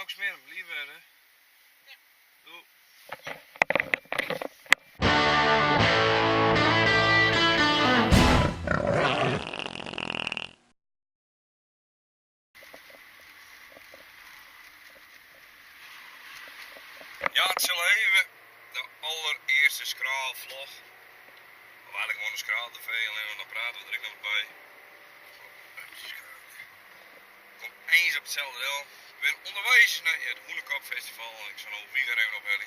Melk smeren, bliid wêze. Doei. Ja, it sil even de allerearste skraalvlog. Of eigenlijk gewoon een skraal tv, alleen dan praten we er ek noch wat by. Komt eens op itselde del. We binne ûnderweis nei it Hûnekopfestival en ik sil no Wieger even ophelje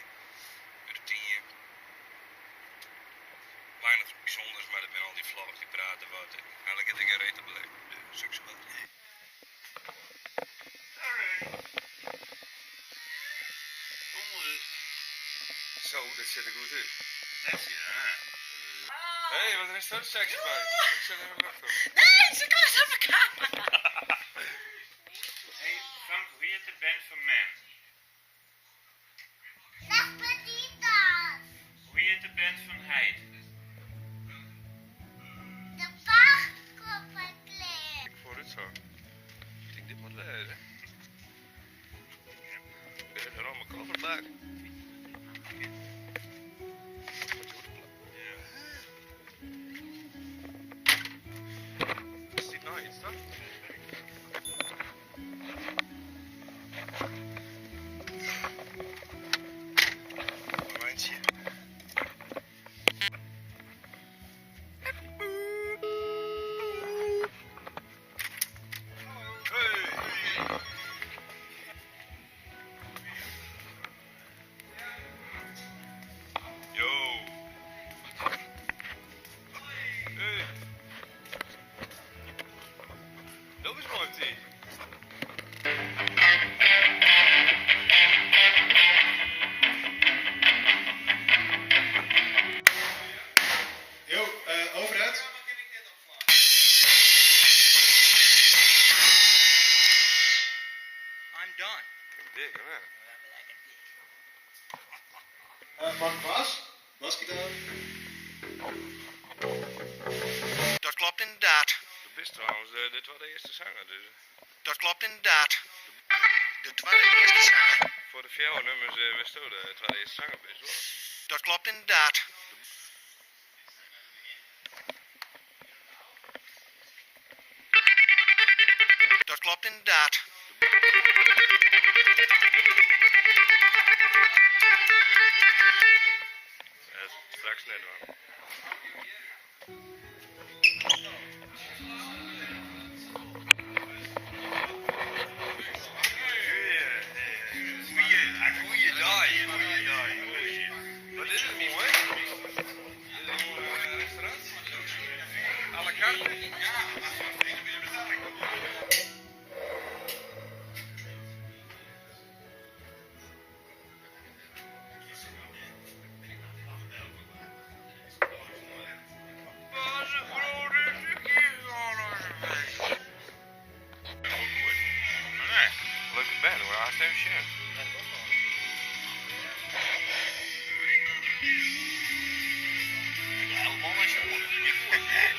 út de Tynje. Weinig bysûnders, mar dat binne al dy vlogs dy prate wat. Eigenlijk is der gjin reet te beleven. Dus sukses. Zo, dat ziet er goed uit. Netsjes, hè? Hé, wat is dat sexy bij? Ik zet even wachten. Nee, ze komt op de camera. Hey, Frank, hoe heet de band van Mem? Dag Petitas. Hoe heet de band van Heit? De paardkoppenkleer. Ik vooruit zo. Ik denk, dit moet wêze. Ik ben er al mijn kofferbak. Is dit nou iets, toch? Momentje. Hey. Yo. Hey. Dat is mooi, T. Jo, overheid. I'm done. Dik, hè? Mag ik bas? Basgitaar. Dat klopt inderdaad. Du bist trouwens dit was de eerste zanger, dus Dat klopt inderdaad. De tweede eerste zanger. voor de fjouwer nummers wist du de tweede eerste zanger bist wel. Dat klopt inderdaad. Dat klopt inderdaad. Ja, straks net wel. Goeiedag, goeiedag. Wat is het mooi? Dit is een mooi restaurant. À la carte. Wat een grote stukje. Nee. Leuke band hoor, hartstikke shit.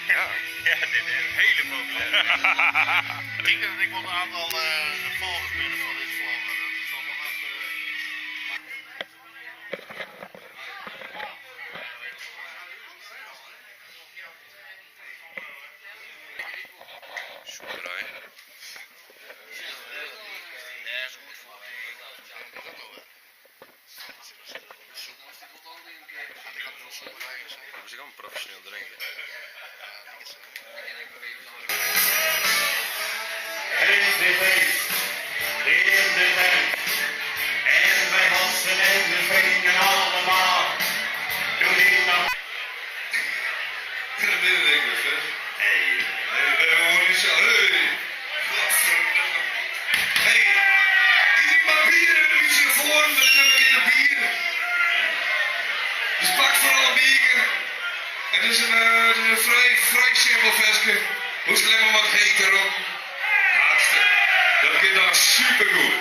Ja. Ja, dit is een hele populaire. Ik denk dat ik wel een aantal volgers ben van dit vlog. Dat zal nog even. Soeterij. Ja, is goed voor. Dat nog wel. Ik had wel soeperij gezien. Dat is ook een professioneel drinken. Het is weer feest, in de tent. En wij wassen en we zingen allemaal. Doe niet nou. Dat ben ik dus, hè. Hey, ik ben gewoon niet zo. Hey. Godverdomme. Hey, ieder maar bier in de microfoon, dan heb ik in een bier. Dus pak vooral een biertje. Het is een vrij, vrij simpel versje. Hoeft alleen maar wat heter op. Hartstikke. Dat gaat dan supergoed.